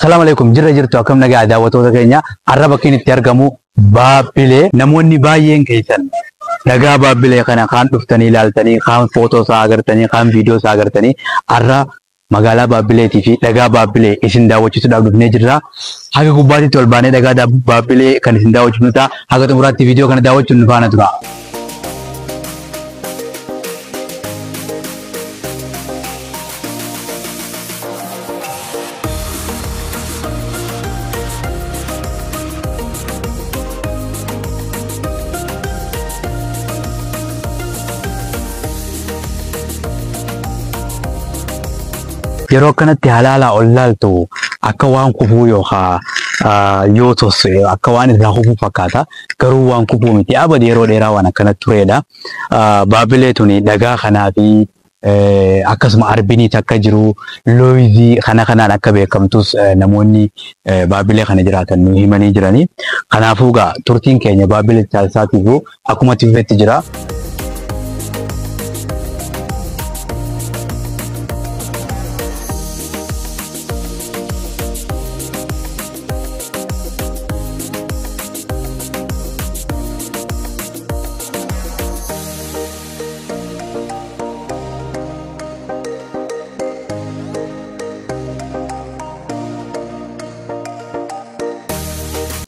Salaam alaikum, jirra jirtu, akkam nagaa daawwattoota keenya? Har'a bakki itti argamu Baabbilee. Namoonni baay'een keessan dhagaa Baabbilee kana kaan dhuftanii ilaaltanii, kaan footoo isaa agartanii, kaan viidiyoo isaa agartanii, har'a magaalaa Baabbileetii fi dhagaa Baabbilee isin daawwachiisuudhaaf dhufnee jirra. Haga gubbaatitti ol baanee dhagaa Baabbilee kan isin daawwachiifnu ta'a. Haga xumuraatti viidiyoo kana daawwachuun nu faana tura. Yeroo akkanatti halaalaa ol laaltu akka waan kufuu yookaan yoo tosse akka waan irraa kufuu fakkaata. Garuu waan kufuu miti. Abadi yeroo dheeraa waan akkanatti turedha. Baabbilee tuni dhagaa kanaa fi akkasuma arbiniit akka jiru, looyizii kana kanaan akka beekamtus namoonni Baabbilee kana jiraatan nu himanii jiranii. Kanaafuu gaa turtiin keenya Baabbilee taasisaatiif akkuma itti fufetti jira.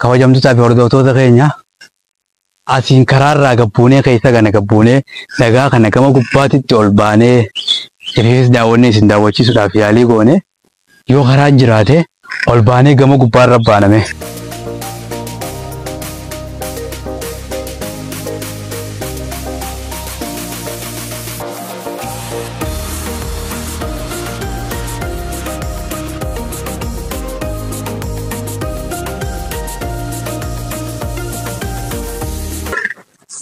Kabajamtootaa fi hordoftoota keenya, asiin karaarraa gabbuunee keessa kana gabbuunee dhagaa kana gama gubbaatitti ol baanee ifees daawwannee isin daawwachiisuudhaaf yaalii goone. Yoo karaan jiraate ol baanee gama gubbaarra baaname.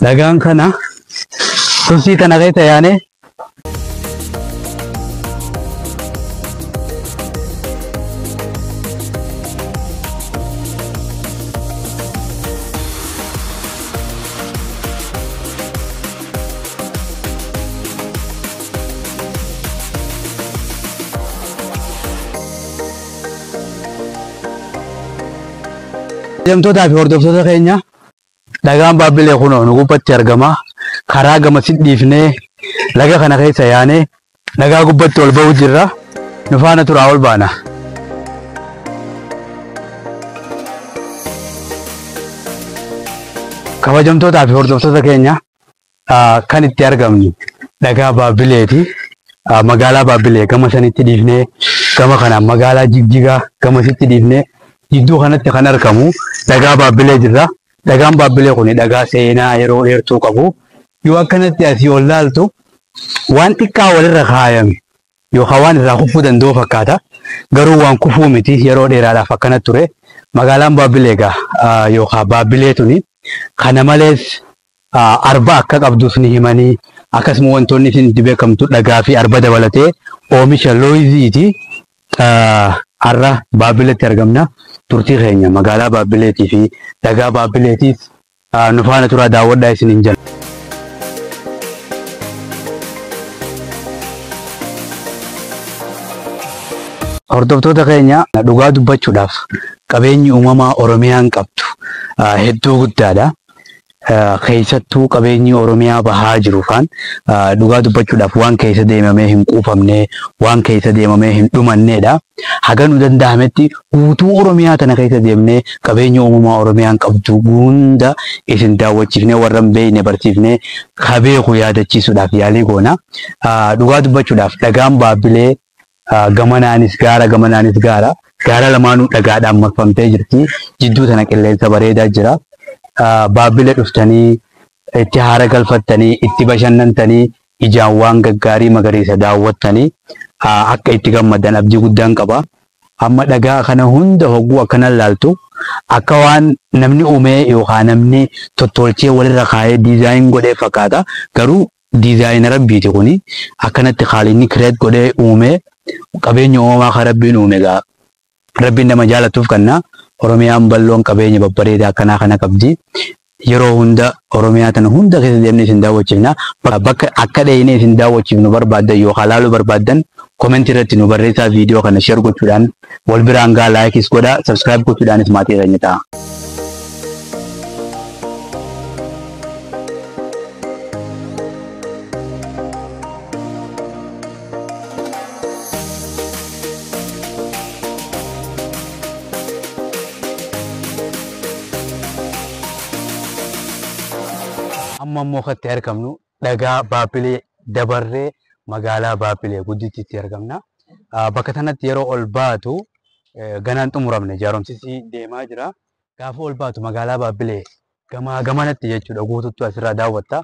Dhagaan kana tursii tana keessa yaanee Kabajamtootaa fi hordoftoota keenya, dhagaan Baabbilee kunoo nu gubbatti argama. Karaa gamasitti dhiifnee laga kana keessa yaanee dhagaa gubbatti ol ba'uu jirra. Nu faana turaa, ol baana. Kabajamtootaa fi hordoftoota keenya, kan itti argamnu dhagaa Baabbileeti. Magaalaa Baabbilee gama sanitti dhiifnee, gama kana magaalaa Jigjigaa gamasitti dhiifnee, jidduu kanatti kan argamu dhagaa Baabbilee jirra. Dhagaan Baabbilee kun dhagaa seenaa yeroo dheertuu qabu. Yoo akkanatti asii ol laaltu waan xiqqaa walirra kaayame yookaan waan irraa kufuu danda'u fakkaata. Garuu waan kufuu miti, yeroo dheeraadhaaf akkanatti ture. Magaalaan Baabbilee egaa yookaan Baabbilee tuni kana malees arba akka qabdus ni himanii, akkasuma wantoonni isin itti beekamtu dhagaa fi arba dabalatee oomisha looyiziiti. Har'a Baabbileetti argamna. Turtii keenya magaalaa Baabbileetii fi dhagaa Baabbileetiif nu faana turaa, daawwadhaa isiniin jenna. Hordoftoota keenya, dhugaa dubbachuudhaaf qabeenyi uumamaa Oromiyaan qabdu hedduu guddaadha. Keessattuu qabeenyi Oromiyaa bahaa jiru faan dhugaa dubbachuudhaaf waan keessa deemamee hin quufamne, waan keessa deemamee hin dhumanneedha. Haga nu danda'ametti guutuu Oromiyaa tana keessa deemnee qabeenya uumamaa Oromiyaan qabdu hunda isin daawwachiifnee, warra hin beekne barsiifnee, ka beeku yaadachiisuudhaaf yaalii goona. Dhugaa dubbachuudhaaf dhagaan Baabbilee gamanaanis gaara, gamanaanis gaara. Gaara lamaanuu dhagaadhaan marfamtee jirti. Jidduu tana qilleensa bareedaa jira. Baabbilee dhuftanii itti haara galfattanii, itti bashannantanii, ijaan waan gaggaarii magariisa daawwattanii akka itti gammadan abdii guddaan qaba. Amma dhagaa kana hunda hogguu akkana ilaaltu akka waan namni uumee yookaan namni tottolchee walirra kaayee design godhee fakkaata. Garuu design rabbiiti kuni, akkanatti haalinni create godhee uumee. Qabeenya uumamaa kan rabbiin uume gaa rabbiin nama jaalatuuf kanna. Oromiyaan bal'oon qabeenya babbareedaa akkanaa kana qabdi. Yeroo hunda Oromiyaa tana hunda keessa deemnee isin daawwachiifna. Bakka akka dheenee isin daawwachiifnu barbaaddan yookaan laaluu barbaaddan Comment irratti nu barreessaa, viidiyoo kana share gochuudhaan wal biraan gaa, like godhaa, subscribe gochuudhaanis maatii keenya ta'a. Amma immoo kan itti argamnu dhagaa Baabbilee dabarree magaalaa Baabbilee guddittiitti argamna. Bakka kanatti yeroo ol baatu, ganaan xumuramne, ijaaromsisi deemaa jira. Gaafa ol baatu magaalaa Baabbilee gamaa gamanatti jechuudha guututtu asirraa daawwatta.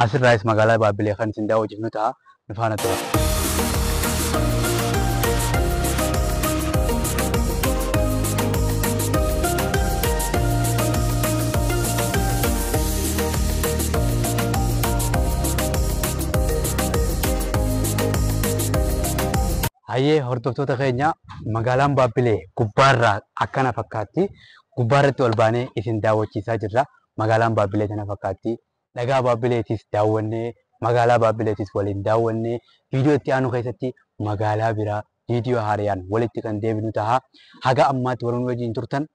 Asirraayis magaalaa Baabbilee kan isin daawwachiifnu ta'a. Nu faana tura. Hayyee hordoftoota keenya, magaalaan Baabbilee gubbaarraa akkana fakkaatti. Gubbaarratti ol baanee isin daawwachiisaa jirra. Magaalaan Baabbilee kana fakkaatti. Dhagaa Baabbileetis daawwannee, magaalaa Baabbileetis waliin daawwannee, viidiyoo itti aanu keessatti magaalaa biraa viidiyoo haaraan walitti kan deebinu ta'a. Haga ammaatti warreen wajjin turtan